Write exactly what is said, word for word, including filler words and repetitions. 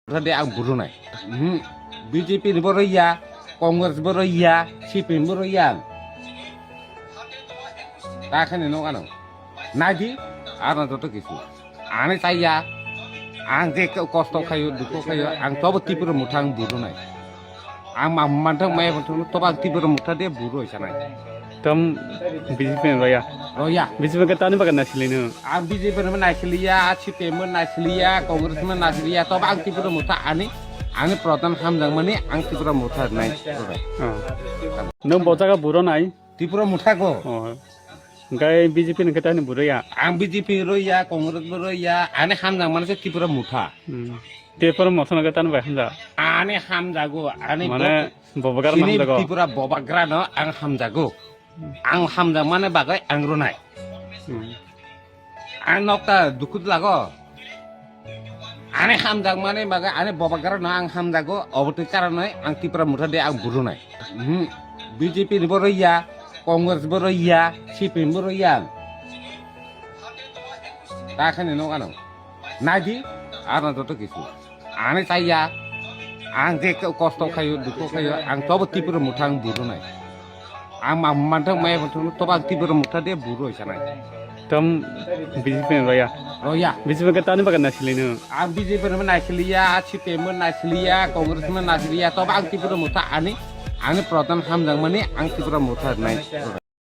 Motha de ang burunai. Hmm. B J P ni bo roya, Congress bo roya, C P M bo roya. Ta khani no ano. Nadi, ano joto kisu. Ani chaya, ang je kosto khayo, dukho khayo, ang tobo Tripura Motha ang burunai. Ang ma manthang maya manthang tobo ang Tripura Motha de buru sanai. Tam B J P ni roya. Roya. B J P ke tani bagan nasili no. Ang B J P ni naisiliya, C P M ni naisiliya, Congress ni naisiliya, tobo ang Tripura Motha ani, ani pradhan hamjakmani ang Tripura Motha nai. Ah. Nung bo jaga buro nai? Tripura Motha go. Oh. Hingke B J P ni khe tani buro ya? Ang B J P roya, Congress bo roya, ani hamjakmani se Tripura Motha. Hmm. Tripura Motha no khe tani bai hamjak? Ani hamjago, ani mane bo-, bobagra sini hamjago? Tripura bobagra no ang hamjago. Ang hamjakmani bagwi ang runai. Hmm. Ang nokta dukhu lago. Ani hamjakmani bagwi ani bobagra no ang hamjago, obotwi karonwi ang Tripura Motha de ang burunai. Hmm. B J P ni bo roya, Congress bo roya, C P M bo roya. Ta khani no ano. Nadi, ano joto kisu. Ani chaya, ang je kosto khayo, dukho khayo, ang tobo Tripura Motha ang burunai. Ang ma manthang maya manthang tobo ang Tripura Motha de buru sanai. Tam B J P ni roya. Roya. B J P ke tani bagan nasili no. Ang B J P ni naisiliya, C P M ni naisiliya, Congress ni naisiliya, tobo ang Tripura Motha ani, ani pradhan hamjakmani ang Tripura Motha nai.